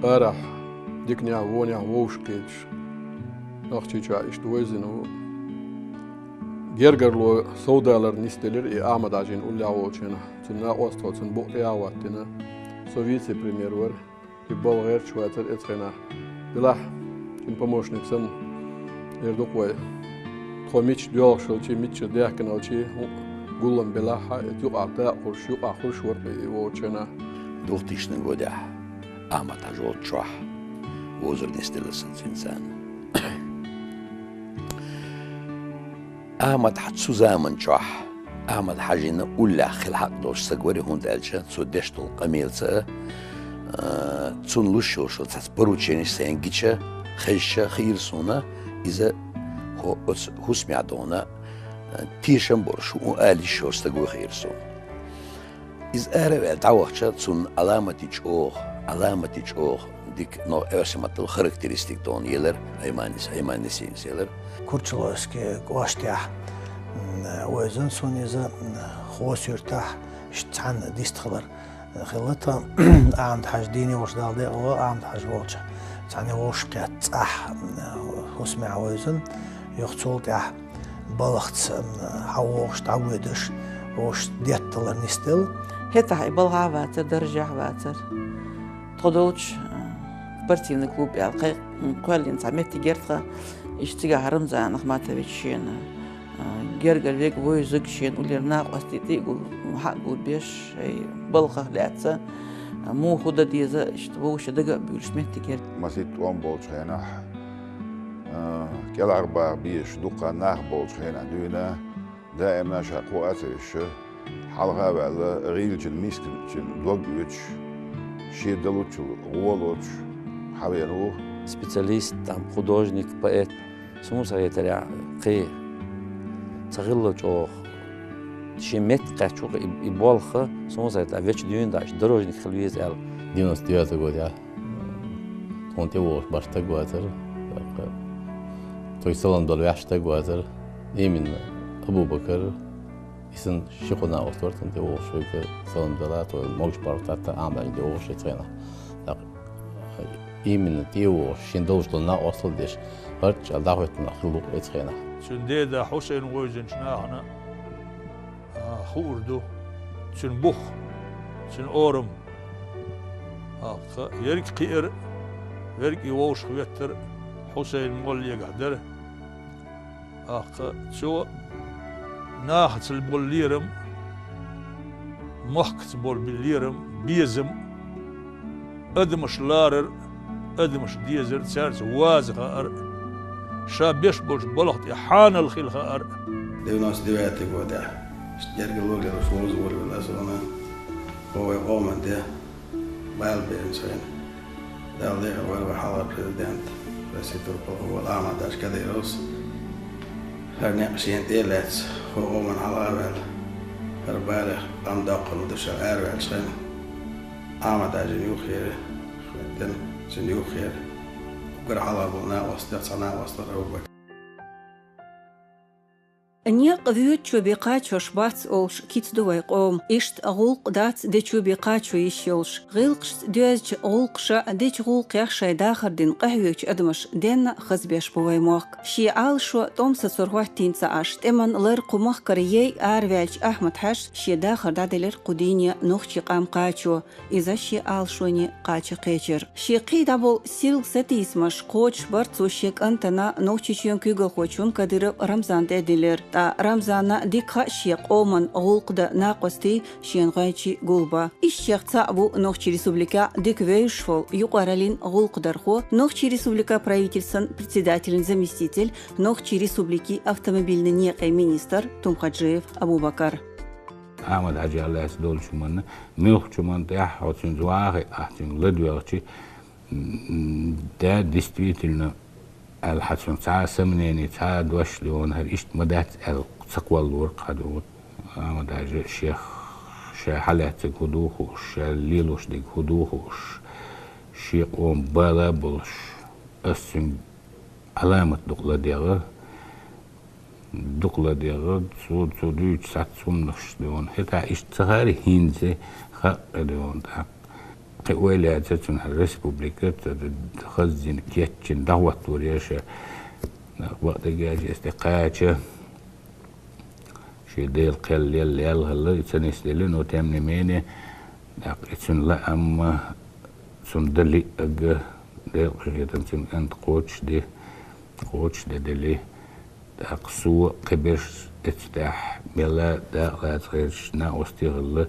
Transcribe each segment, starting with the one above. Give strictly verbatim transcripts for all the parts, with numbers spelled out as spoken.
Арахь диканехь, вонехь вовшахкхеташ, Нохчийчохь иштта вевзина ву. Гергарло совдалар нисделира и Ахьмад-Хьаьжин уллехь волчу хенахь. Цуьнан накъосталла цуьнан букъ тӀехь а хӀоттийна. Со вице-премьер вара. И балха гӀерташ вацара оцу хенахь. Делахь, шен помощник санна, эр ду-кх вай. Тхо мича доьлхуш хилча, мича даьхкина хилча, гулам белахь а, иза юкъахь дакъа хуьлуш, юкъахь хуьлуш вара-кх и волчу хенахь. Двухтысячный годехь Ахьмад-Хьаьжа волчохь вовзар нисделла сан цуьнца. Ахьмад-Хьаьжа цу заман чохь Ахьмад-Хьаьжина уллехь хила хьакъ долуш стаг вара, хӀунда аьлча цо деш долу къамелаца а, цунна луш йолуш йолу цхьацца порученеш сайна гича, хезча хиира суна, иза хӀо-, оцу хӀусамехь дона, а, тешам болуш, хӀун ала йиш йолуш стаг ву хиира суна. Иза ара а ваьлла дӀавахча, цунна Ӏаламате чӀогӀа, Ӏаламате чӀогӀа дика, но, оьрсийн маттахь характеристика дона елира, Айманис, Айманисинас елира. Курчалойски кӀоштехь, м, вевзина суна иза, м, Хосуьртахь, иштта цхьаьна дистхилар хилла тхан. Ахьмад-Хьаьжа дийне волуш Далла декъала, Ахьмад-Хьаьжа волчу цхьаьна вовшахкхетта цӀахь, м, хӀусамехь вевзина, юха цул тӀаьхьа балхаца, м, хьан вогӀуш дӀавоьдуш, вовшашца детталар нисделла. ХӀетахь и балхахь а вацара, даржехь а вацара. Тхо долчу, а, спортивный клуб аьлла кхай-, кхоьллина цхьа меттиг яра тхан, иштта цигахь Рамзан Ахматович шена, а, гергара верг, вевзарг, шена уллера накъостий тӀе а гул-, хьа а гулбеш, шайн балхах лаьцна, а, муха хӀун дан деза, иштта вовшийн дага а буьйлуш меттиг яра. Масийтта тӀом болчу хенахь, а, кӀелхьарбаха безаш дуккха нах болчу хенахь дуьйна, даимна ша кху а ца вуьсуш, хьалха а ваьлла, гӀийлачун, мискачун дог оьцуш, шен далучул гӀо лоцуш хьавеана ву. Специалист, там, художник, поэт, суна ма ца хетарехь, кхин ца хилла чӀогӀа. Шен метта кхаьчна ву-кх и, и болх, суна ма ца хетарехь, вечу дуьйна дӀа дорожник хила веза аьлла. Девяносто девятый годехь тхуна тӀевогӀуш бархӀ стаг вацара, тхоьга салам дала ваьхьа стаг вацара, именно Абу-Бакар, и санна ши-кхо накъост вара тхуна тӀевогӀуш, вайга салам дала, тхо могуш-паргӀат тӀе Ахьмад-Хьаьжина тӀевогӀуш оцу хенахь. ТӀаккха именно тӀевогӀуш, шен долуш долу накъосталла деш, гӀарчча дӀахӀоьттина хилла ву-кх оцу хенахь. Цуьнан деда Хьусайн вевзинчу нахана а, хуур ду цуьнан бух, цуьнан орам. ТӀаккха ерг кхиара, верг и вовшахветтара, Хьусайн моллегахь дара. ТӀаккха цо нахаца болу лерам, махкаца болу лерам, безам, адамаш ларар, адамаш дезар, цаьрца ваза хаар, ша беш болчу балха тӀе хьанал хила хаар. Девяносто девятый годехь, гергарло лелош вовза волавелла суна, хӀо вай къоман де бала беана сайна. Далла декъала вара вай хьалхара президент, России турпалхо волу Ахьмад-Хьаьжа Кадыровс. ХӀара некъ шена тӀе а лаьцна, хӀо къоман хьалха а ваьлла, хӀара барех къам доккхур ма ду аьлла араваьллачу хенахь, Ахьмад-Хьаьжина юххера хӀоьттина, цуьнан юххера. Уггар хьалха болу накъостех цхьа накъост вара Абу-Бакар. Некъ воьдучо бен кхачош бац олуш кица ду вай къоман. Иштта гӀуллакх дац дечо бен кхачо йиш йолуш. ГӀиллакхашца доьзначу гӀуллакхаша, дечу гӀуллакхех шайн дахар дина къахьоьгучу адамаша денна а хазбеш бу вай мохк. Шен Ӏалашо тӀом сацор хӀоттийна ца Ӏаш, тӀеман лар кху махкара яй араваьллачу Ахьмад-Хьаьжас шен дахар дӀаделира кху дийне нохчийн къам кхачо. Иза шен Ӏалашоне кхача кхечира. Шен кхин дӀаболу сирла сатийсамаш кхочушбарца цо шен кӀантана, Нохчийчоьнан куьйгалхочунна Кадыров Рамзанна тӀе а диллира. Ткъа Рамзанна дика хаьа шен къоман гӀуллакх дан накъостий шен гӀоьнчий гулбан. Ишшех цхьаъ ву Нохчийн Республикехь дика вевзаш волу юкъараллин гӀуллакхдархо, Нохчийн Республикан правительстван председателан заместитель, Нохчийн Республикин автомобильни некъийн министр Тумхаджиев Абубакар. Ахьмад-Хьаьжех лаьцна долчу хӀуманна, муьлххачу хӀуманна тӀехь хьо цуьнца вахахь, ахь цуьнга ладоьгӀча, м, да, действительно, аьлла, хьан цуьнга цхьа а сомнени, цхьа а дош а ду, хӀара иштта ма дац аьлла, ца кхоллалора-кх хьан дуьхьа. Ахьмад-Хьаьжа шех, ша хьалаьцнарг хӀун ду хууш, ша лелош дерг хӀун ду хууш, шен къоман бала а болуш, ас цуьнга Ӏаламат дукха ладегӀа, дукха ладегӀа, цо, цо дуьйцу сац хӀуманаш дуьйна. ХӀетахь иштта ца хаьара хӀинца, хаьа дуьйна тӀаккха. Кхы ойла яцара цунна республика, ца д-, д-, хаздина, кечйина, дӀахӀоттор яр ша. Нах бакъдерг аьлча, эс тӀе кхача, шен Дела кхел лелла, лелла хилла, и ца нисделла, но тем не менее, тӀаккха и цуьнан лаам, цунна дан лиъарг, Дела къахетам цуьнан кӀанта кхочушде, кхочушде делли, тӀаккха со кхиберш эцу тӀехь мела дакъа лаца гӀерташ накъостий хилла,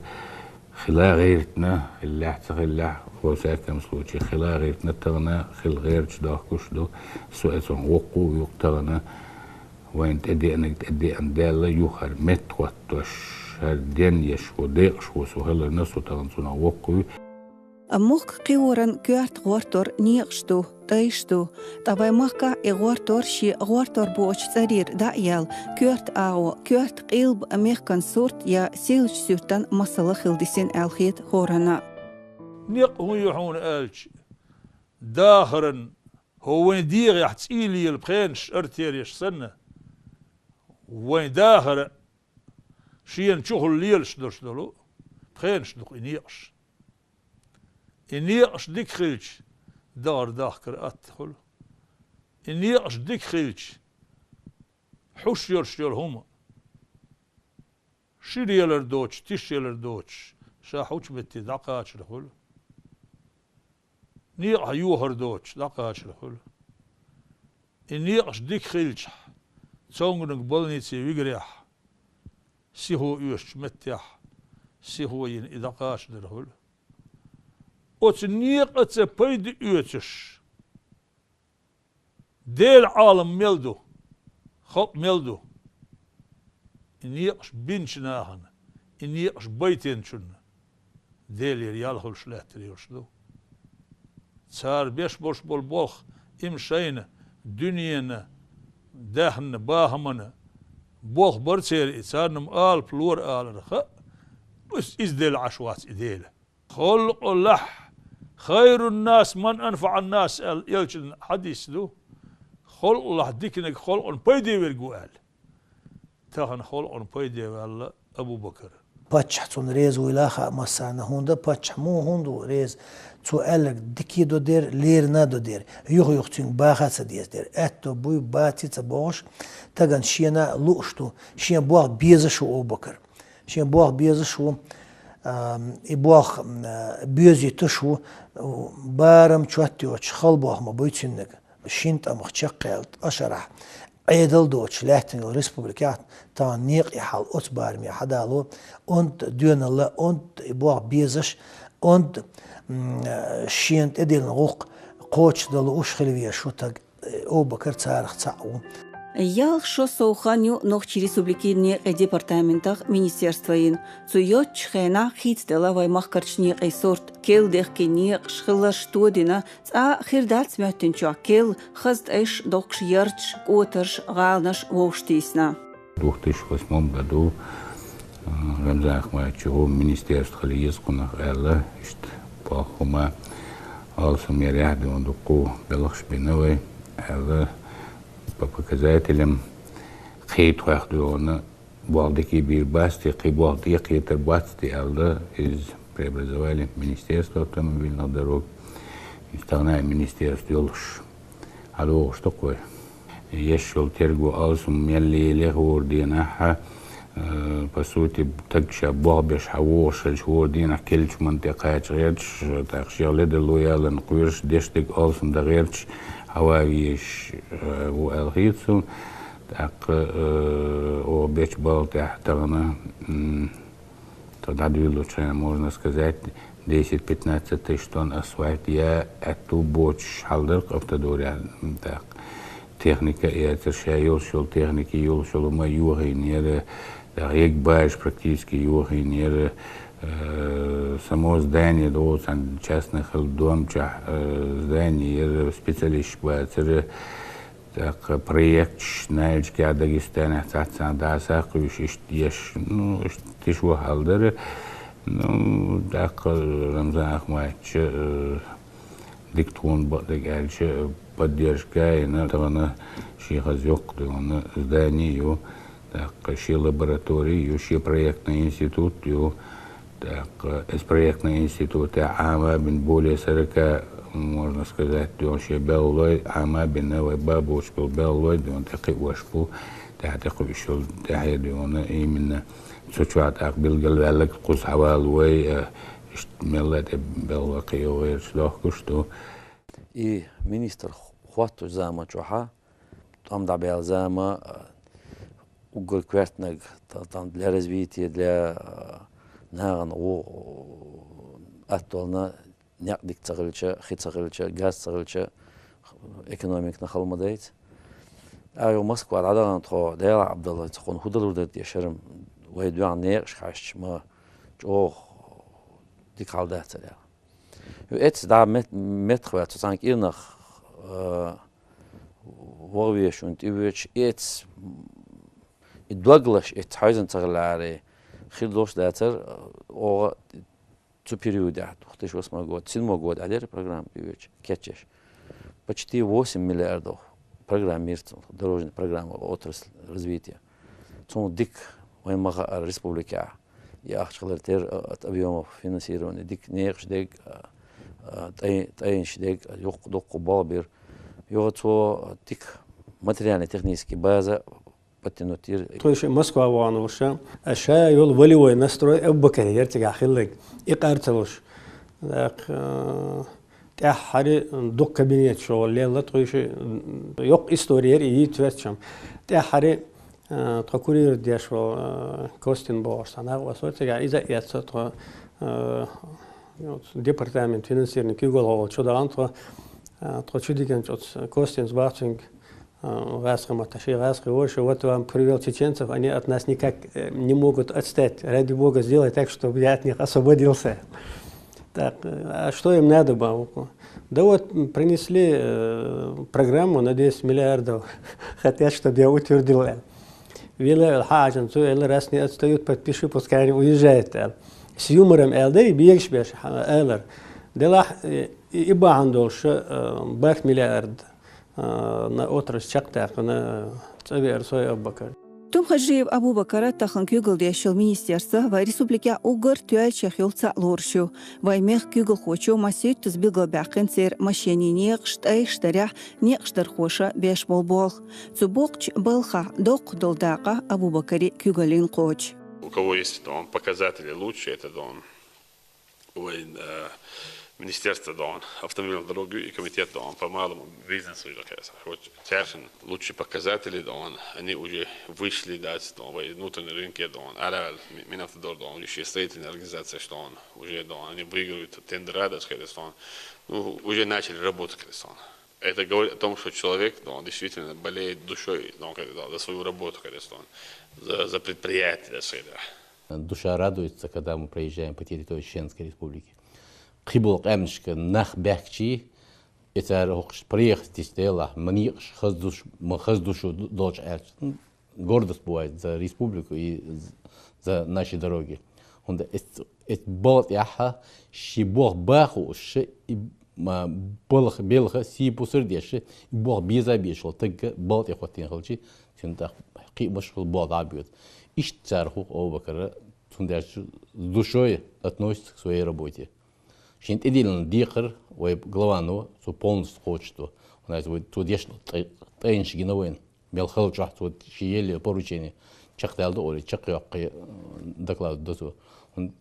хила гӀертина, хиллехь, ца хиллехь, во всяком случае, хила гӀертина тахана, хила гӀерташ дохкуш ду, со эцунах воккха а вуьйкъу тахана, вайна тӀедеанарг тӀедеана даьлла, юха хӀара меттахӀоттош, хӀара денъеш, хӀара декъашхо со хиларна, со тахана цунах воккха вуй. Мохк кхиоран коьрта гӀортор некъаш ду, тӀайш ду. Ткъа вай махкахь и гӀортор шен гӀортор бохучу цӀарера дӀа а яьлла, коьрта агӀо, коьрта къилба мехкан сурт я сийлачу суьртан масала хила дисина аьлла хета хӀоранна. Некъ хӀун ю хьуна аьлча, дахаран, хӀо вайн дегӀехь цӀий лела пхенаш артереш санна, вайн дахар а шена чухула лелаш долуш долу пхенаш ду-кх и некъаш. И некъаш дика хилча, дахар дахкар атта хуьлу. И некъаш дика хилча, хьуш йолуш йолу хӀума, шира ялар доцуш, тиша ялар доцуш, ша хьучу метте дӀакхачар хуьлу. Некъахь йохар доцуш, дӀакхачар хуьлу. И некъаш дика хилчахь, цомгуниг больнице вигирехь, сихо оьшучу меттехь, сихо йина и дӀакхачар хуьлу. Оцу некъаца пайда оьцуш, Делан Ӏалам мел ду, халкъ мел ду, и некъаш бинчу нахана, и некъаш байтинчунна Делера ял хуьлуш лаьттар йолуш ду. Цара беш болуш болу болх, и-м шайна, дуьненан, даьхнина, бахамана болх бара церан и, царна-м алапа лора алара хаьа, иза, иза делла Ӏаш вац и Дела. Халкъалахь хайрун нас ман анфаӀан нас аьлла, элчанан хьадис ду. Халкъалахь диканиг халкъана пайде верг ву аьлла. Тахана халкъана пайде ваьлла Абу-Бакар. Паччахь цунна реза вуйла а хаьа массарна, хӀунда паччахь муха хӀунда ву реза? Цо аьлларг дика а до дера, лерина а до дера, юха-юха цуьнга баха а ца деза дера. Аьтто буй, баций ца бохуш, тагана шена а лууш ду, шен болх безаш ву Абу-Бакар. Шен болх безаш ву, ам, и болх, м, а, боьзуьйтуш ву, барам чот йоцуш хала болх ма буй цуьнниг. Шина тӀамах чекхъяьлла, ткъа шарахь Ӏедал доцуш лаьттина йолу республикехь тахана некъа хьал оцу бараме хьадало, онда доьналла, онда и болх безаш, онда, м, а, шена тӀедиллина гӀуллакх кхочушдан лууш хила везаш ву таг. Абу-Бакар царах цхьаъ ву. Ялх шо сов хан ю Нохчийн Республикин некъийн департаментах министерство йина. Цу йоцчу хенахь хийцаделла вайн махкарчу некъийн сурт, керла дехкина некъаш, хилларш тодина, цкъа а хир дац моьттинчохь керла, хаза тӀайш доккхуш ярташ, кӀотарш, гӀаланаш вовшахтийсина. Двух тысячи восьмом году, а, Рамзан Ахматовича хӀума министерство хила еза кхунах аьлла, иштта боху хӀума, алсам ярехь дуьйна дуккха белхаш бина вай, аьлла, по показателям кхетахь дуьйна болх дика бийр бац те, кхин болх тӀекхетар бац те аьлла, иза преобразовали Министерство автомобильных дорог, иза тахана а министерство йолуш. ХьадогӀуш ду-кх вай. Еш йолу терго алсам мел лелийна хӀора дийнахь, э, по сути, таг ша болх беш хьан вогӀуш хилча хӀора дийнахь керлачу ман тӀе кхача гӀерташ, тӀаккха шех ледарло яларна кхоьруш, деш дерг алсам дан гӀерташ, хьан ван везаш, э, ву аьлла хета суна. ТӀаккха, э, оха бечу балха тӀехь тахана, м, Тхо дӀадуьйлучу хенахь, можно сказать, десять-пятнадцать тысяч тонн асфальт я аьтту боцуш хьал дара-кх Автодоре, м, тӀаккха. Техника а яцара, ша йолуш йолу техника, йолуш йолу ма йохийнера, тӀаккха егбаш практически йохийнера, э, само здание догӀу цхьана частный хилла дом чохь, э, здание яра, специалисташ бацара, ТӀаккха проекташ Нальчикехь, Дагестанехь цхьацца дӀасакхуьйсуш, иштта еш, ну, иштта тиша вахьал дара. Ну, тӀаккха Рамзан Ахматовича, э, дика тхуна бакъдерг аьлча, поддержка а йина, тахана шен хаза йоккха дуьйна здание ю, тӀаккха шен лаборатори ю, шен проектный институт ю. ТӀаккха эс проектный институтехь Ӏамабина более сорока, можно сказать, дуьйна шен беллой, Ӏамабина вай бабочкал беллой, дуьйна тӀе кхиош бу, тӀаьхьа тӀе кхуьуш йолу тӀаьхье дуьйна именно. Цу чохь тӀаккха билгалваьлларг кхуза хьаваллой, э, иштта мелла а тӀе беллой кхио гӀерташ дохкуш ду. И министр хӀоттучу заман чохьа, тӀом дӀабаьлла зама, а, уггар коьртаниг, та-, там для развития, для, а, нахана гӀо-, аттална некъ дика ца хилча, хи ца хилча, газ ца хилча, экономикана хала ма дайца. Аю Москва дӀадахана тхо, Дела Ӏабдалла, ца кхунна хӀун далур дара те шарам, вай дуьхьа некъаш хьаьжча ма чӀогӀа дика хьал дац царел. Ю эццахь дӀа мет-, меттахваьлла цу цхьана кӀирнах, а, вогӀу вешан тӀе воьдуш, эццахь и доглаш эццахь хьаьвзина ца хиларе, хир долуш дацара, оха цу периодехь, две тысячи восьмой год, седьмой год а дера программа тӀе воьдуш, кечъеш. Почти восемь миллиардов программа йира цунах, дорожная программа, отрасль развития. Цунах дика вайн ма хаара республикехь. И ахча хилар тера, а, от объёмов финансирования дика некъаш дерг, а, а, тӀай-, тӀайнаш дерг, а, юккъе-дуккха болх бира. Юха цо дика материально-технический база подтянуть йира. Тхо шиъ Москва вахана вуша, а ша йолу волевой настрой Абу-Бакаре яра цигахь хилларг. И къар ца луш. ТӀаккха, а, тӀаьххьара дукха кабинет шо лелла тхо шиъ, м, йоккха истори яра и йийца верчам. ТӀаьххьара, а, тхо курьер деш волу, а, Костин бохуш цхьа нах вацара цигахь, иза а эцна тхо, а, департамент финансирования куьйгалхо волчу дахана тхо, а, тхо чу диган чӀоц Костинс бах цуьнга, а, гӀазкхи маттахь, шен гӀазкхи вовши, вот вам привёл чеченцев, они от нас никак, э, не могут отстать. Ради Бога, сделай так, чтобы я от них освободился. Так, э, а что им надо было? Да вот, м, принесли, э, программу на десять миллиардов. Хотят, чтобы я утвердил. Вела хьажан цу, элла, раз не отстают, подпиши, пускай они уезжают, аьлла. С юмором аьлла, да и бегаш беш, хьа-, эллар. Делахь, э, и, и бахьана долуш, э, барх миллиард, э, на отрасль чекхдаьккхина, цӀа веара Сой Абу-Бакар. Тумхажиев Абу-Бакара тахана куьйгалла деш йолу министерство вайн республикехь уггар тоьллачех йолу цхьаъ лоруш ю. Вайн мехкан куьйгалхочо масситтаза билгалбаьккхина церан машенийн некъаш, тӀайш дарехь, некъаш дархоша беш болу болх. Цу боккхачу балхахь доккха долу дакъа Абу-Бакаре куьйгаллина кхочу. У кого есть дом показатели лучше, это дом. Вайн, э, министерство дом автомобильных дорог и комитет дом по малому бизнесу. Вот цаьршинна лучшие показатели дом, они уже вышли, да, дом, вай внутренний рынке дом, арал, ми-, Минавтодор дом, уже строительная организация, что он уже дом, они выигрывают тендера, да, скорее, что он, ну, уже начали работать, скорее, что он. Это говорит о том, что человек, ну, он действительно болеет душой, ну, как, да, за свою работу, конечно, он, за, за предприятие, да, своё, да. Душа радуется, когда мы проезжаем по территории Чеченской Республики. Кхиболу къаьмнашка нах баьхкичий, и цара хӀокхуш проехать дисделахь, ма некъаш хаза душ, ма хаза душ долчу аьлча. Гордость бывает за республику и з-, за наши дороги. ХӀунда эц-, эц балла тӀехьа ши бох баха уьш, и ма балха, белха, сий пусар деш, и бох беза бешал тагга балла тӀе хӀоттийна хилчи, цуьнан тӀаккха кхиамаш хила болх дӀа а боьду. Иштта цара хӀух Абу-Бакара, цундела с душой относится к своей работе. Шен тӀедиллина декхар вай главано, цо полностью кхочушдо. ХӀунда аьлча вай цо дешна тӀе-, тӀайнаш гина вайна. Мел хала чохь цо шен елла поручение чекхдаьлла ду олий, чекхйоккхий, э, доклад ду цо. ХӀунда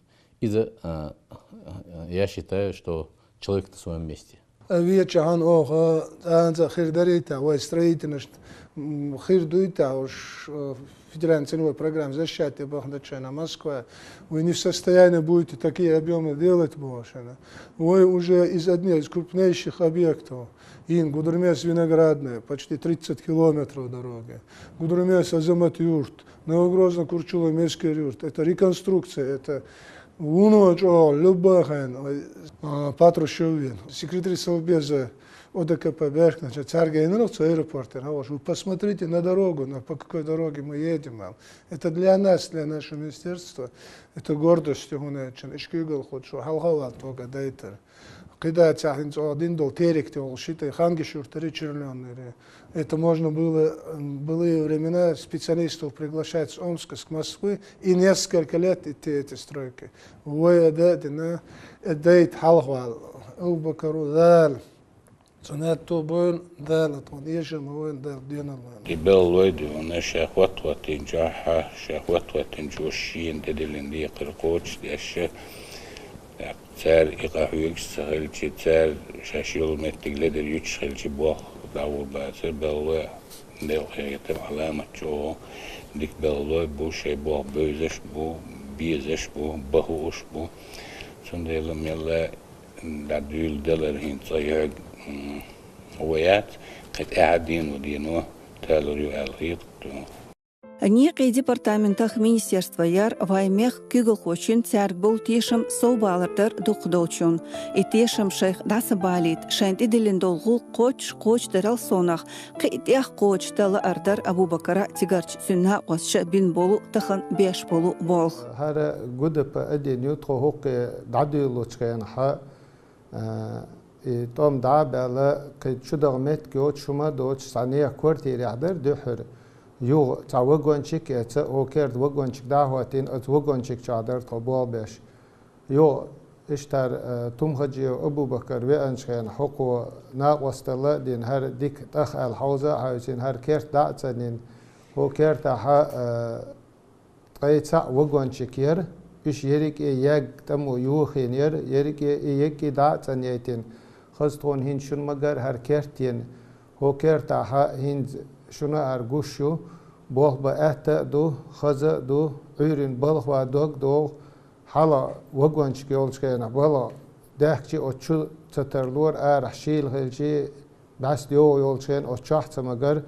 иза, э, э, я считаю, что человек на своём месте. Веча хьан оха, цӀанца хир дарийта, вай строительность, м, хир дуйта, уж, э, федеральная целевая программа защищать бахна чайна Москва. Вы не в состоянии будете такие объёмы делать, бошена. Вы уже из одних из крупнейших объектов. Ин Гудермес — Виноградная, почти тридцать километров дороги. Гудермес — Азамат-Юрт, Новогрозно — Курчуло — Мескер-Юрт. Это реконструкция, это вуно чӀогӀа любахайн, ой, а, Патрушев вен. Секретарь Совбеза О Д К П Берг, значит, царга генерал, аэропорт, а, вот, вы посмотрите на дорогу, на, по какой дороге мы едем, а. Это для нас, для нашего министерства, это гордость, гуна чан, ишкуьйгал худ, шо хьалхавал тога дайтар. кхидӀа цхьа хӀинца оха дина долу теракт йолуш, и тӀе Хангишура тӀера червлённый. Это можно было, м, былые времена специалистов приглашать с Омска, с Москвы и несколько лет идти эти стройки. Вай а да а дина, э, дайта хьалхавала. Абу-Бакар ву Дала. Цунна аьтту бойла Дала, тхуна эшам а вайна Дала, денал вайна. И беллой ду, уна ша хӀотта-хӀоттийначохь, ша хӀотта-хӀоттийначо шена тӀедиллина декхар кхочушдеш, цара и къахьоьгуш ца хилча, цара шаьш йолу меттиг ледара юьтуш хилча, болх дӀагӀур бацара, беллой, делкъехетам, Ӏаламат чӀогӀа дика беллой бу, шайн болх бевзаш бу, безаш бу, бан хууш бу. Цундела мелла дӀадуьйла далар хӀинца цкъа йоьг, м, ву яц, кхин тӀаьхьа дийно, дийно талур ю аьлла хета тхуна. Некъийн департаментах министерство яр вайн мехкан куьйгалхочун цаьрга болу тешам совбалар дара дукхахдолчунна. И тешам шайх дӀа ца балийта, шайна тӀедиллина долу гӀуллакх кхоччуш кхочушдарал совнах, кхин а тӀех кхочушдан лаар дара Абу-Бакара, цигарчу цуьнан накъосташа бина болу, тахана беш болу болх. ХӀара ГУДП а дина ю тхо хӀокхе дӀадуьйлучу хенахь, а, и тӀом дӀа а баьлла, кхин чу даха меттиг йоцуш, хӀума а доцуш, цхьа нехан квартирехь дара дуьххьара. Юха цхьа вагончик а эцна, хӀокхеран вагончик дӀа а хӀоттийна, оцу вагончик чохь дара тхо болх беш. Юха иштта, э, Тумхаджиев Абу-Бакар веанчу хенахь хӀокхо накъосталла а дина, хӀара дика тӀах аьлла хьовза а хьаьвсина, хӀара керт дӀа а ца нина, хӀокху кертахь, э, ткъе цхьаъ вагончик яра, уьш ерриг а егга тӀамо йохийна яра, ерриг а и егга дӀа а цӀанъяйтина. Хаза тхуна хӀинца шуна ма-гарра хӀара керт йина. ХӀокху кертахь хӀинца шуна а хӀара гуш ю, болх бан аьтта а ду, хаза а ду, Ӏуьйранна балхах дог а догӀу, хьалха вагончик йолчу хенахь балха даьхкича оцу чу ца тарлора, арахь шийла хилча, бӀаьста йогӀу йолчу хенахь оцу чохь ца ма-гарра,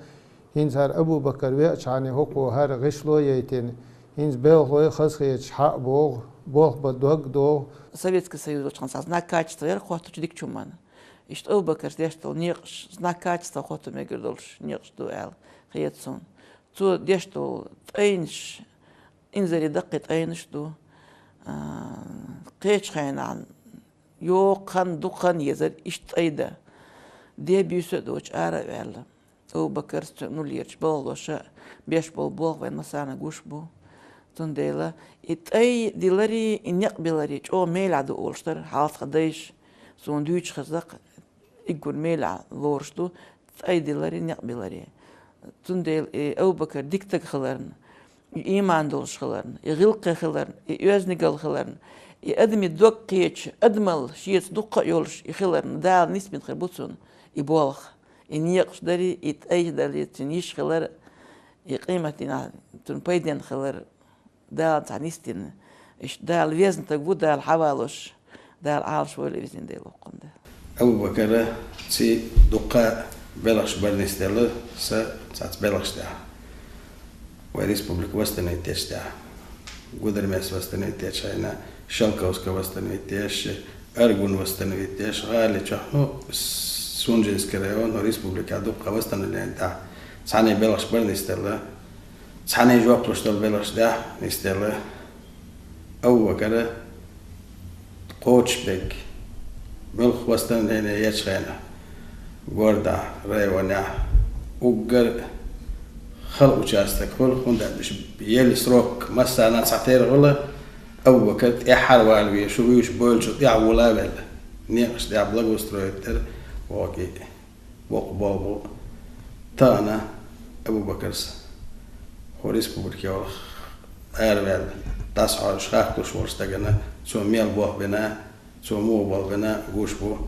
хӀинца хӀара Абу-Бакар веачхьана хӀокхо хӀара гӀишло а яйтина, хӀинца белхалой хазахеташ хьа а богӀу, болх бан дог а догӀу. Советский Союз волчу хенахь цхьа знак качества яра хӀоттучу дикачу хӀуманна. Иштта Абу-Бакарс деш долу некъаш знак качества хӀотто мегар долуш некъаш ду аьлла хета суна. Цо деш долу тӀайнаш, инзаре даккхий тӀайнаш ду. А, кхечу хенахь йоккха хан, дукха хан езара иштта тӀай дан. Де буьйса а доцуш ара а ваьлла. Абу-Бакарс, цуьнан уллерчу балхалоша беш болу болх вайн массарна гуш бу. Цундела и тӀай диларе, и некъ биларе чӀогӀа мелехь ду олуш дара хьалха тхан дайша. Суна дуьйцуш хаза даккха, уггар мелехь лоруш ду тӀай диларе, некъ биларе. Цундела и Абу-Бакар дика стаг хиларна, и ийман долуш хиларна, и гӀиллакхе хиларна, и оьздангалла хиларна, и адамийн дог кхечу адамалла шеца дуккха а йолуш и хиларна, Дала нисбина хир бу цунна и болх. И некъаш дарий, и тӀай дарий, цуьнан йиш хилар, и къематдийнахь цунна пайденна хилар, Дала цхьа нисдина. Иштта Дала везна стаг ву, Дала хьавалош, Дала Ӏалашвойла везина Дела воккхунда. Абу-Бакара ци дуккха белхаш бар нисделла сан цхьацца белхаш тӀехь. Вай республика восстановить деш тӀехь. Гудермес восстановить деш хьайна, Шелковка восстановить деш, Аргун восстановить деш, гӀали чохь, ну, Сунжинский район, ну, республика дуккха восстановление тӀехь. Цхьаьна белхаш бар нисделла, цхьаьна жоп луш долу белхаш тӀехь нисделла. Абу-Бакара кхочушберг, муьлхха восстановление ечу хенахь, городахь, районехь, уггар хала участок хуьлу, хӀунда аьлча уьш елла срок массарна цхьатерра хуьлу, Абу-Бакар тӀаьххьара вала везаш ву, уьш бевллачул тӀаьхьа вула а велла. Некъаш тӀехь благоустроить дара, воккхий. Боккха болх бу тахана Абу-Бакарс. ХӀокху республикехула араваьлла, дӀасахьоьжуш, хатталуш волчу стагана, цо мел болх бина, цо муха болх бина гуш бу.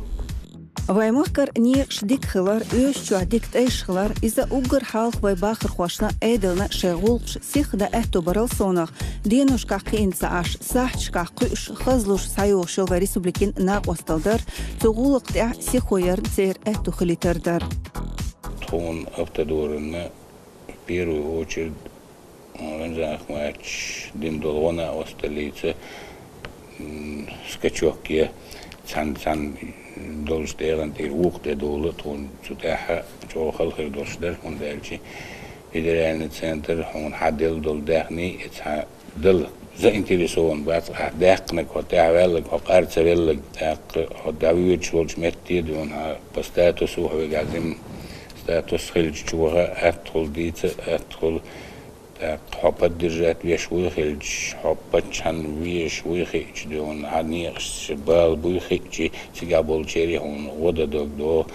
Вайн махкара некъаш дика хилар, оьшучохь дика тӀайш хилар, иза уггар хьалха вайн бахархошна, Ӏедална шайн гӀуллакхаш сихха дан аьтто барал совнах, деношкахь кхиийна ца Ӏаш, сахьташкахь кхуьуш, хазлуш схьайогӀуш йолу вайн республикин накъосталла дара, цу гӀуллакх тӀехь сихо ярна церан аьтто хилийтар дара. Тхуна Автодоранна в первую очередь Рамзан Ахматовича дина долу гӀо-накъосталлица, м, скачок я, цхьана, цхьана долчу дегӀан тӀера вукху тӀе долу, тхуна цу тӀехь чӀогӀа хала хир долуш дара, хӀунда аьлча федеральный центр хьуна хьаделла долу даьхни, и цхьа Дала заинтересован бац, ахь даьккхинарг хьо, тӀаьхьаваьлларг хьо, къар ца велларг, тӀаккха хьо дӀавоьдуш волчу метте дуьйна хьан по статусу хьоьга зим, статус хилча чу ваха а атта хуьлу, дийца а атта хуьлу, тӀаккха хьо поддержать веш вуй хилча, хьо паччахьан везаш вуй хиъча дуьйна, хьан некъаш бала буй хиъча, цигахь болчерий хьуна гӀо дан дог до.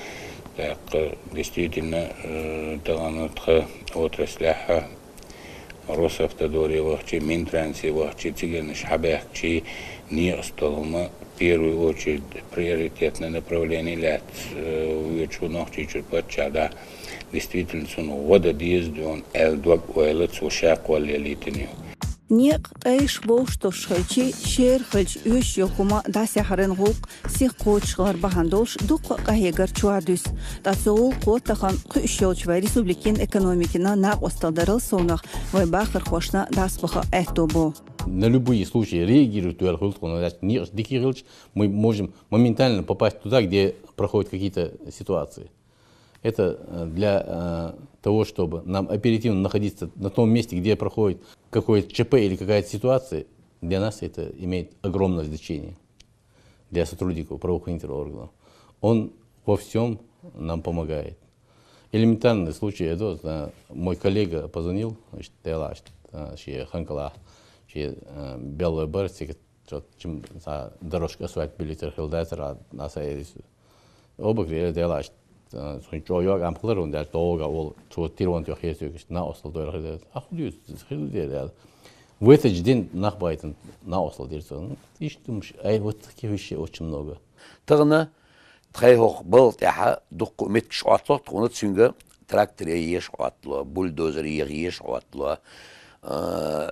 ТӀаккха, действительно, э, тахана тхан отраслехь а, Росавтодоре вахчий, Минтрансе вахчий, цигарнаш хьабаьхкачий, некъаш долу хӀума первую очередь приоритетное направление лаьцна, э, вуьйцу Нохчийчуьра паччахь дӀа. Действительно, цунна гӀо дан деза дуьйна аьлла дог-ойла цо ша кхоллаялийтина ю. Некъ тӀайш вовшах тосуш хилчий, шера хилча оьшуш йолу хӀума дӀасахьаран гӀуллакх сиха кхочушхилар бахьана долуш дуккха а къахьегар чохь дуьсу. Ткъа цу гӀуллакхо тахана кхуьуш йолчу вайн республикин экономикина накъосталла дарал совнах вайн бахархошна дӀасабаха аьтто бо. На любые случаи реагировать ваьлла хуьлу тхуна, значит, некъаш дика хилча, мы можем моментально попасть туда, где проходят какие-то ситуации. Это, э, для, э, того, чтобы нам оперативно находиться на том месте, где проходит какое-то Ч П или какая-то ситуация, для нас это имеет огромное значение, для сотрудников правоохранительных органов. Он во всем нам помогает. Элементарный случай, это, э, мой коллега позвонил, значит, дело, значит, э, ши ханкала, ши, э, белый бар, секрет Цо чим-, цхьа дорожка асфальт билийтар хила дацара, а, наса эрис. Обакри эр делаш, а, цхьа чӀогӀа йоӀ ам хилар, вон деш догӀа волу, цо тир вон тӀе хесуьгаш, на осал дойр хила дацара. А худи, хила дер, да. В этот же день нах байтан, на осал дир цо. Ну, иш думаш, ай, вот таких вещей очень много. Тахана тхай хӀокху балха тӀехьа дуккха а меттигаш Ӏоттало, тхуна цуьнга трактор е еш Ӏоттало, бульдозер е еш Ӏоттало. А,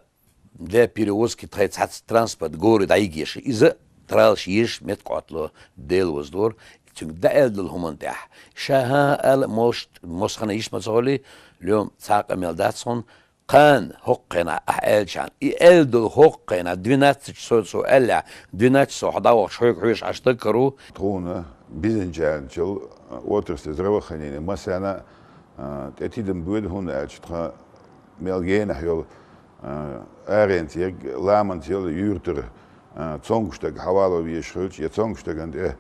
Для перевозки тхай цхьацца транспорт город дӀайигеша, иза тралаш езаш меттиг Ӏоттало, Дела ваздора, цуьнга даьлла долу хӀуманна тӀехь. Ша хӀан ала а молуш, мосхана йиш ма ца гӀолий, лоьма цхьа а къамел дац хьуна, кхана хӀокху хенахь ахьа аьллачхьана. И аьлла долу хӀокху хенахь, двенадцать часов цо аьллехь, двенадцать часов хьо дӀавахча хьоьга хьоьжуш Ӏаш даг кару. Тхуна бизнес-чарничал отрасли здравоохранения массарна а, тӀе тидам боьду, хӀунда аьлча тхан мел генахь йолу, а, аренца ерг ламанца йолу юьртара, а, цомгуш стаг хьавало везаш хилча, я цомгуш стагана тӀе,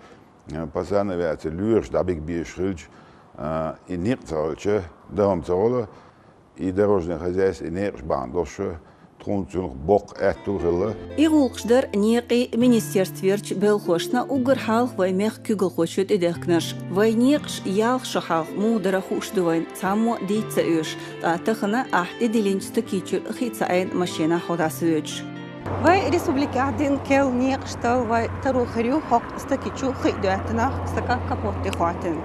а, по санавиации лоьраш дӀабига безаш хилча, а, и некъ ца хилча, дан хӀума ца гӀоло, и дорожное хозяйство, и некъаш бахьана долуш, тхуна цунах боккха аьтту хилла. И гӀуллакхаш дар некъий министерствоерчу белхошна уггар хьалха вайн мехкан куьйгалхочо тӀедехкинарш. Вайн некъаш ялх шо хьалха муха дара хууш ду вайна, цхьаммо а дийца ца оьшу, ткъа тахана ахь тӀедиллинчу Стакичуьра хи ца Ӏена машенахь хьо дӀасавоьдуш. Вайн республикехь дина керла некъаш талла вай таро хир ю хӀокху Стакичу хи доьттинехь, стакан капот тӀе хӀоттийна.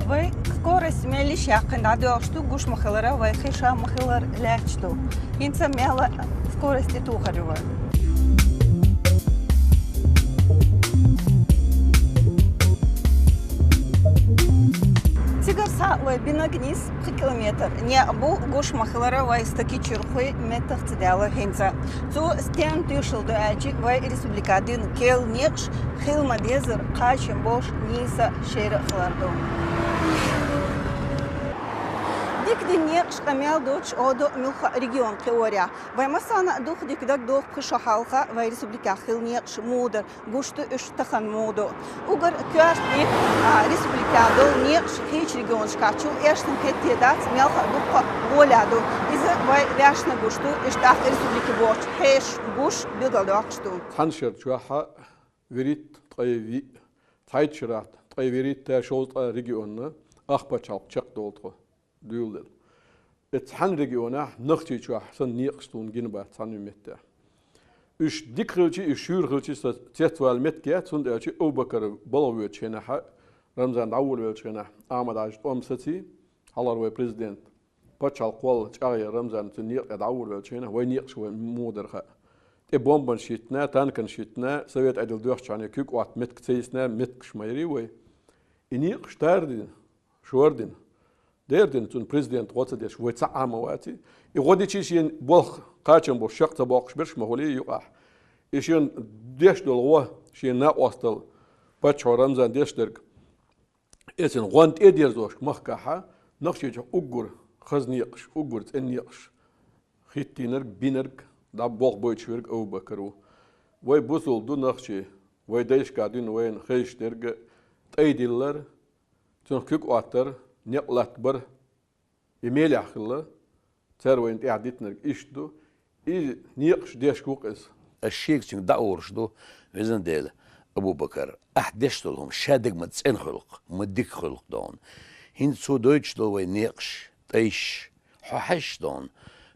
Вай скорость мел йиш яьккхина дӀадоьлхуш ду, гуш ма-хиллара, вай хи ша ма-хиллара лаьтташ ду. ХӀинца мел скорость тӀетухур ю вай. Цигара схьа вай бинарг нийса пхи километр некъ бу, гуш ма-хиллара, вай Стакичуьра хи меттах ца даьлла хӀинца. Цо стенна тоьшалла ду аьлча, вай республикехь дина керла некъаш хила ма-деззара кхачам болуш нийса шера а хилар ду. Дика дина некъаш къамел доцуш Ӏодо муьлхха а регион кхиорехь. Вай массарна а дукха дика дагадогӀу пхи шо хьалха вай республикехь хилла некъаш муха дара, гуш ду уьш тахана муха ду. Уггар коьрта дика, а, республикехь долу некъаш кхечу регионашкахь чул эшна кетте дац, мелха а дуккха а гӀолехь ду. Иза вай ваьшна гуш ду, уьш тӀаккха республике бохучу хьешашна гуш билгалдоккхуш ду. Цхьана шера чохь вуьрхӀитта, ткъе виъ, цхьайтта шарахь ткъе вуьрхӀитта, шовзткъа регионна ах пачхьалкх чекхдолу тхо дуьйладелла. И цхьана регионехь, Нохчийчохь санна, некъаш суна гина бац цхьана а меттехь. Уьш дика хилча, уьш шуьйра хилча, сан цецвала меттиг яц, хӀунда аьлча Абу-Бакар балха воьдучу хенахь, Рамзан дӀаволавеллачу хенахь, Ахьмад-Хьаьжа тӀом саций, хьалхара вай президент, пачхьалкх кхолла чӀагӀъян Рамзан цуьнан некъа тӀе дӀаволавеллачу хенахь, вай некъаш вай муха дара хаьа. ТӀе бомбанаш йиттина, танканаш йиттина, совет Ӏедал доьхучу хенахь куьг Ӏотта меттиг ца йисна, меттигаш ма ярий вай. И некъаш тардина, шордина. Дера дина цунна президент гӀо ца деш, вай цхьа Ӏама ваций. И гӀо дичий шен болх кхачам бу шакъ ца боккхуш берш ма хули юкъахь. И шен деш долу гӀо, шен накъостал паччахьо Рамзан деш дерг. Эцин гӀон тӀедерзош махкахьа, нах шечохь уггар хаза некъаш, уггар цӀен некъаш хӀиттийнарг, бинарг, дӀа болх бойтуш верг Абу-Бакар ву. Вай бусул ду нахчий, вай дайшка дуьйна вайна хезаш дерг тӀайдиллар, цунах куьг Ӏоттар, некъ латтабар, и мелехь хилла, цара вайна тӀехь дитинарг иштта ду, и некъаш деш ву-кх иза. Ас шега цуьнга дӀаураш ду, везан Дела, Абу-Бакар, ахь деш долу хӀума ша дага ма цӀена хуьлу-кх, ма дика хуьлу-кх дона. ХӀинца цо дойтуш долу вай некъаш, тӀайш, хьо хьаьжча дона.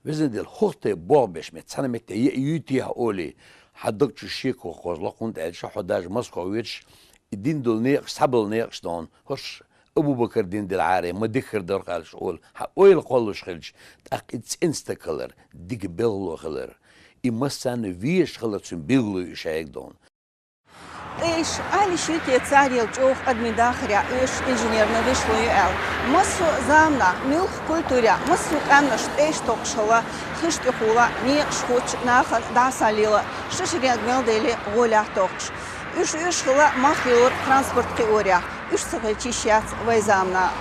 Везан Дела, хӀокху тӀе болх беш метта, цхьана метте яа юй техьа олий, хьан даг чу шеко кхозло, хӀунда аьлча хьо даже Москва воьдуш, и дина долу некъаш, схьаболу некъаш дона, хӀорш Абу-Бакар дина делахьара, ма дика хир дара-кх аьлла олу, хьан ойла кхоллуш хилча, тӀаккха и цӀена стаг хилар, дика белхало хилар, и массарна везаш хилар цуьнан билгало ю шайга дона. ТӀайш, Ӏали шийтта царел чӀогӀа адамийн дахарехь оьшуш инженерна вишло ю аьлла. Массо а заманахь, муьлхха культурехь, массо а къаьмнаш тӀайш токхуш хилла, хиш тӀехула, некъаш хӀуттуш, нахана дӀасалела, ши шеренга мел деле гӀолехь токхуш. Уьш оьшуш хилла мах лелоран транспорт кхиорехь, уьш ца хилча йиш яц вай заманахь.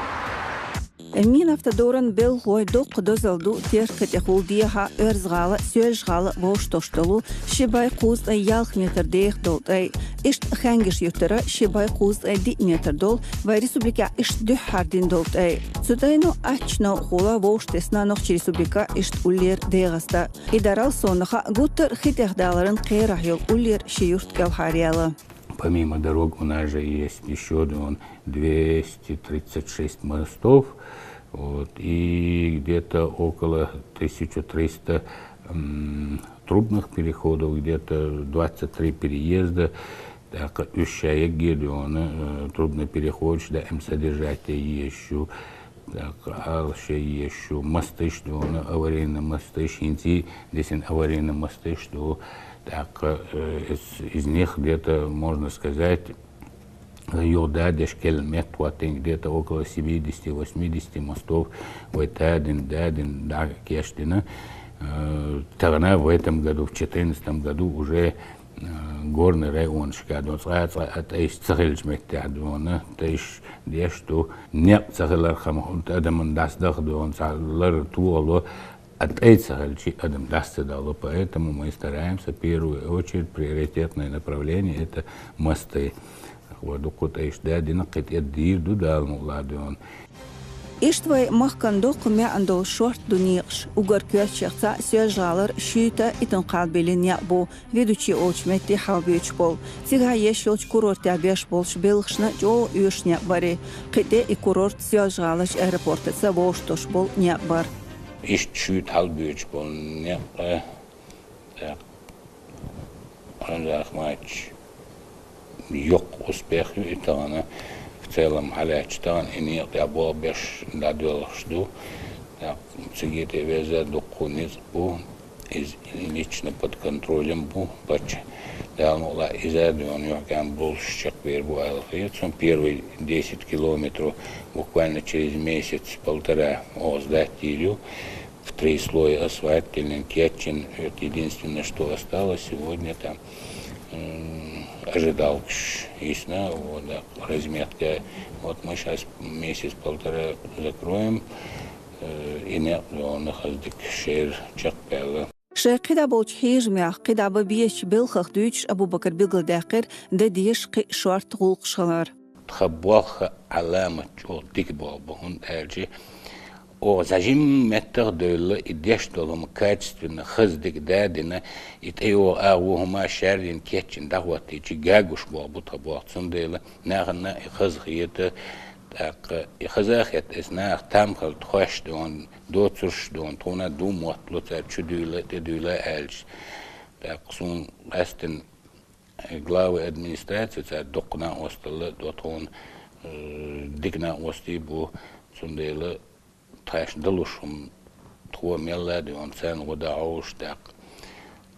Минавтодоран белхалой доккха дозалла ду терра кхин тӀехула дехьа Оьрза-ГӀала, Соьлжа-ГӀала вовшахтосуш долу ши бӀе кхузткъе ялх метр деха долу тӀай. Иштта Хаьнгаш-Юьртара ши бӀе кхузткъе диъ метр долу, вайн республикехь иштта дуьххьара дина долу тӀай. Цу тӀайно аттачу новкъахула вовшахтесна Нохчийн Республика, иштта уллера ДегӀаста. И дарал сонах а гуттар а хи тӀехдаларан кхерахь йолу уллера ши юрт кӀелхьаръяьлла. Помимо дорог у нас же есть ещё двести тридцать шесть мостов, вот, и где-то около тысяча триста, м, трубных переходов, где-то двадцать три переезда. Так, уьш ша егге дуьйна, э, трубный переходчик да, эм содержать ещё. Так, алша ещё мостыш дуьйна, аварийный мостыш, хӀинца десен аварийный мостыш ду. Так, э, из, из них где-то, можно сказать, юха дадеш километр хӀоттийна, где-то около семидесяти-восьмидесяти мостов вай тадин, дадин, да, кеш дина. Э, тагана в этом году, в четырнадцатом году уже, э, горный районашка, до цкъа-цкъа а тӀайш ца хилча меттехь дуьйна, тӀайш деш ду, некъ ца хилар хама адаман дас даха дуьйна, ца лар тухало, а тӀай ца хилча адам дас ца дало. Поэтому мы стараемся в первую очередь, приоритетное направление — это мосты. Вай дуккха тӀайш да дина, кхин тӀе дийр ду Дала мукъ лахь дуьйна. Иштта вай махкан доккха маьӀна долу шорта ду некъаш. Уггар коьртачех цхьаъ Соьлжа-ГӀалара шуьйта итан кхалбиллин некъ бу, Ведучи олучу метте хьалабоьдуш болу. Цигахь еш йолчу курортехь беш болчу белхашна чӀогӀа оьшуш некъ бари. Кхин тӀе и курорт Соьлжа-ГӀалачу аэропортаца вовшахтосуш болу некъ бара. Иштта шуьйта хьалабоьдуш болу некъ, э, тӀаккха Рамзан Ахматович, йоккха успех ю и тахана. В целом, хьалаьцча тахана и некъа тӀехь болх беш дӀадоьлхуш ду. ТӀаккха циге тӀе веза дуккха ницкъ бу. Иза лично под контролем бу паччахь. Дала мукъ лахь, иза а дуьйна юьхькӀам болуш чекхбер бу аьлла хета. Цунна первый десять километров буквально через месяц-полтора оха сдать дийр ю. В три слоя асфальт диллина, кечйина, вот единственное, что осталось сегодня, там, м, ожидалкаш йисна, вот, да, разметка. Вот мы щас месяц-полтора закроем, э, и некъ дуьйна хаза дика шера чекхбаьлла. Шайн кхидӀа болчу хьежамех, кхидӀа бан безачу белхах дуьйцуш Абубакара билгалдаьккхира дан дезаш кхин шорта гӀуллакхаш хилар. Тхан болх Ӏаламат чӀогӀа дика болх бу, хӀунда аьлча оха зажим меттах а девлла, и деш долу хӀума качественно, хаза дика да а дина, и тӀейогӀу агӀо хӀума шаьррина, кечйина дӀахӀоттийча, гуш болх бу тхан болх. Цундела нахана и хаза хета, тӀаккха и хаза а хетта, эс наха там хила тхоьш дуьйна, доцурш дуьйна, тхуна ду моттало цара чудуьйла, тӀедуьйла аьлча. ТӀаккха суна къаьстина главы администрации, цара дуккха накъосталла до тхуна, э, дика накъостий бу, цундела тхаьш далуш хӀума тхо мелла а дуьйна, царна гӀо дан хьовш даккха.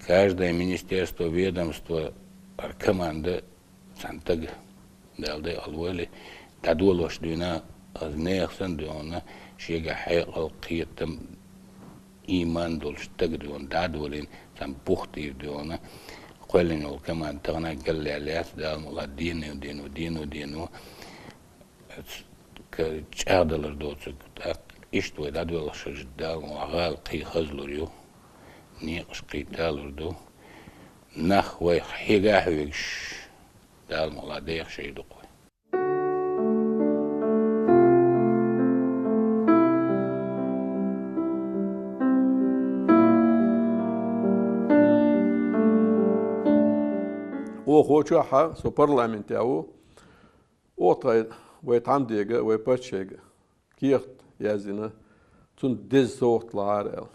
Каждое министерство, ведомство, команда цхьана тага, Дала декъал войла, дӀадолош дуьйна Аз нехан санна дуьйна, шегахь хьекъал, кхетам, ийман долуш стаг дуьйна, дӀадолийна, цхьана бух тӀера дуьйна, кхоьллина йолу команда тахана гал лаьцна, Дала мукъ лахь, дийна, дийна, дийна, дийна. Ка-, чӀагӀдалар доцург, тӀаккха иштта вай дӀадоьлхуш хилча, Дала мукъ лахь, гӀала кхин хазлур ю, некъаш кхин талур ду. Нах вайх хьегахь а вигаш, Дала мукъ лахь, дехаш а ду-кх вай. Оха чохь а со парламентехь ву. Оха тхайн вай тхьамдега, вай паччахьега кехат яздина, цунна деза совгӀат лахьара аьлла.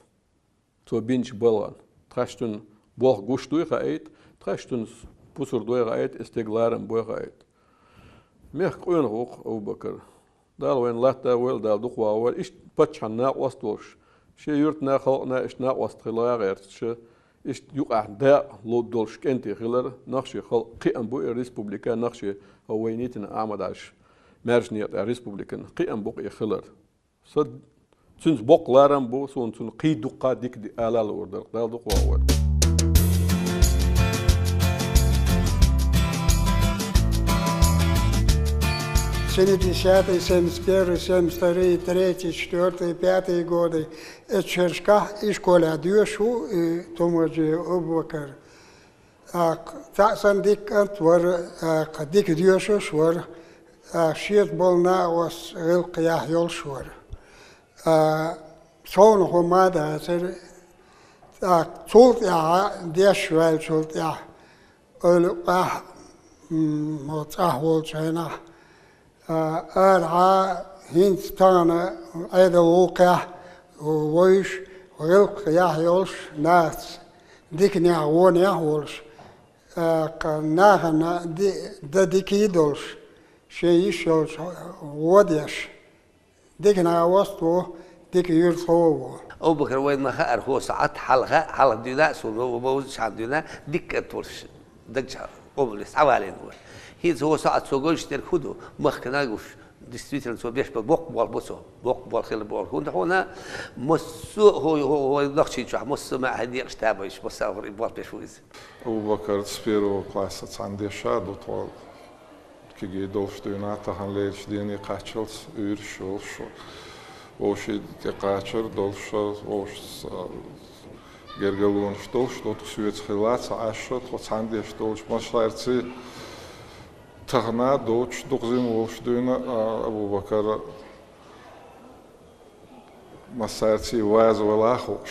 Цо бинчу балхана. Тхаьш цуьнан болх гуш дуй хаийта, тхаьш цуьнан пусар дой хаийта, и стеган ларам бой хаийта. Мехкан къонах ву-кх Абу-Бакар. Дала вайна латта а войла, Дала дукха вахавойла. Иштта паччахьан накъост а волуш, шен юьртана, халкъана иштта накъост хила а гӀерташ, иштта юкъахь дакъа ло-, долуш кӀентий хилар, нохчийн халкъан кхиам бу и республика, нохчийн, хӀо вай нитина Ахьмад-Хьаьжин маьрша некъа тӀехь республикан кхиам бу-кх и хилар. Сан цуьнца боккха ларам бу, суна цунна кхин дуккха дика ди-, ала луур дара, Дала дукха вахавойла. Семидесятый, семьдесят первый, семьдесят вторые, третьи, четвёртые, пятые годы, эцу шерашкахь и школехь доьшуш ву, и Тумаджиев Абу-Бакар. ТӀаккха цхьаъ санна дика кӀант вара, тӀаккха дика доьшуш вара, тӀаккха шеца болу накъост гӀиллакх яхь йолуш вара. А, совнах хӀума а дацара, тӀаккха цул тӀаьхьа деш ваьллачул тӀаьхьа, ойла юкъахь, м, хӀо цӀахь волчу хенахь, а, арахьа хӀинца тахана Ӏедал вукхехь вовзуш, гӀиллакх яхь йолуш нахаца, диканехь, вонехь а волуш, а, кху нахана ди-, дан дика а долуш, шен йиш йолчу гӀо деш. Дика накъост ву, дика юьртахо а ву. Абу-Бакар вайна ма-хаъара, хӀо сахьт хьалха, хьалха дуьйна а суна, вовзачхьана дуьйна, дика кӀант волуш, дагчохь къобалвес схьавалийна вара. ХӀинца хӀо сахьт цо гойтуш дерг хӀун ду? Махкана а гуш, действительно, цо беш болу боккха болх бу цо. Боккха болх хилла болу. ХӀунда хьуна массо а хӀо, хӀо, хӀо нохчийчохь массо а маьӀна некъаш табайш, массо а хӀора и болх беш ву иза. Абу-Бакарца с первого класса цхьаьна деш а ду тхо. Кегий долуш дуьйна, тахана лерричу дене кхаччалц уьйраш йолуш, вовшийн тӀе кхачар долуш, вовшашца гергарлонаш долуш, дукха соьца хилла ца Ӏаш, тхо цхьаьна деш долчу массаьрций тахана а доцуш дукха зима волуш дуьйна, а, Абу-Бакар. Массаьрций ваза вала а хууш,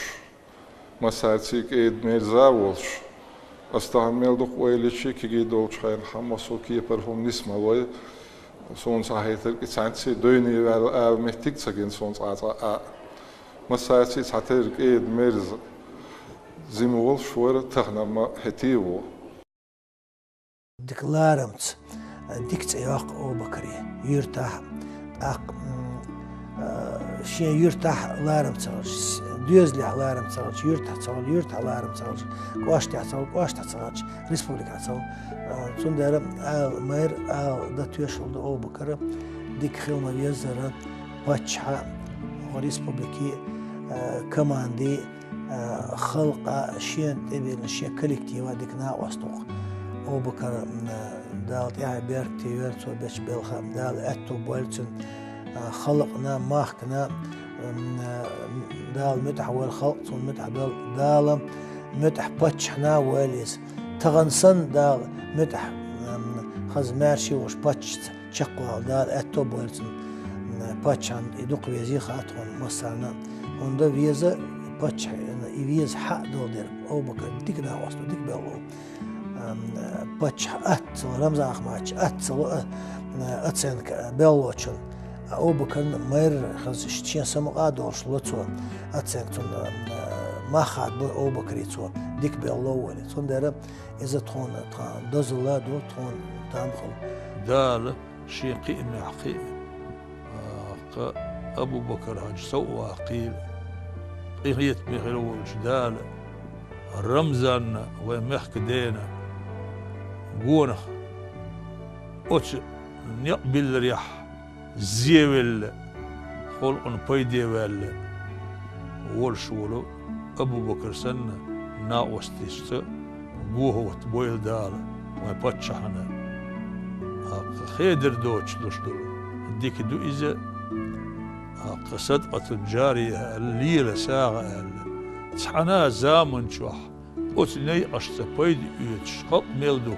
массаьрций кӀеда-мерза а волуш, ас тахана мел дукха ойла йича, кегий долчу хенахь массо а кепара хӀума нисмалой, суна схьахетарг и цхьаьнцций дуьйне ваьлла ала меттиг а ца гина суна цкъа-цкъа а. Массаьрций цхьатерра кӀеда-мерза, зима волуш вара, тахана-м хӀетте а ву. Дика ларамца, дика цӀе йоккху Абу-Бакаре юьртахь, тӀаккха, м, а, шен юьртахь ларамца хилча, доьзалехь ларамца хилча, юьртахь ца хилча, юьртахь ларамца хилча, кӀоштехь ца хилча, кӀоштахь ца хилча, республикехь ца хилча, а, цундела ала майра, ала дан тоьшалла ду Абу-Бакара, дика хила ма-веззара паччахьа, республикий, а, командий, а, халкъа, шена тӀебиллина шен коллектива дика накъост ву-кх. Абу-Бакар, м, Дала тӀаьхье беркате йойла цо бечу белхан, Дала аьтто бойла цуьнан, а, халкъана, махкана, м, Дала муьтӀахь войла халкъ, цунна муьтӀахь дойла, Дала муьтӀахь паччахьна а войла иза. Тахана санна Дала муьтӀахь, м, хаза маьрша а волуш паччахьца чекхвала, Дала аьтто а бойла цунна, м, паччахьна и дукха везий хаьа тхуна массарна. ХӀунда веза паччахьна, и веза хьаъ долу дерг, Абу-Бакар дика накъост ву, дика белла ву. Ам, паччахь атта ца ло, Рамзан Ахматовича атта ца ло, а, оценка беллочун. А Абу-Бакарна майра хаза шен самукъа а долуш ло цо оценка, цунна, ам, мах хадабо Абу-Бакаре цо дика белла ву олий. Цундела иза тхуна, тхан дозалла а ду, тхуна там хала. Дала шен кхиамехь кхин а, кха Абу-Бакар-Хьаьжа сов а ваккхийла, къинхетаме хир волчу Дала Рамзанна, вайн мехкан дена гонах оцу некъ билларехь Зевелла, халкъана пайде ваьлла волуш волу Абу-Бакр санна накъосташца гохӀотта бойла Дала вайн паччахьна. ТӀаккха хедар доцуш долуш долу дика ду иза, тӀаккха садакъатун-жария аьлла, лела сагӀа аьлла. Цхьана а заман чохь оцу некъашца пайда оьцуш халкъ мел ду.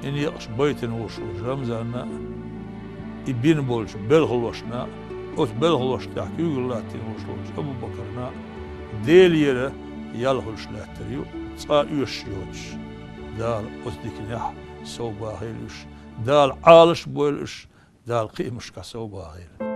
И некъаш байтина волуш волчу Рамзанна а, и бина болчу белхалошна а, оцу белхалошна тӀехь куьйгалла латтийна волуш волчу Абу-Бакарна а Делера ял хуьлуш лаьттар ю, цкъа а оьшуш йоцуш. Дала оцу диканехь совбахийла уьш, Дала Ӏалаш а бойла уьш, Дала кхиамашкахь совбахийла.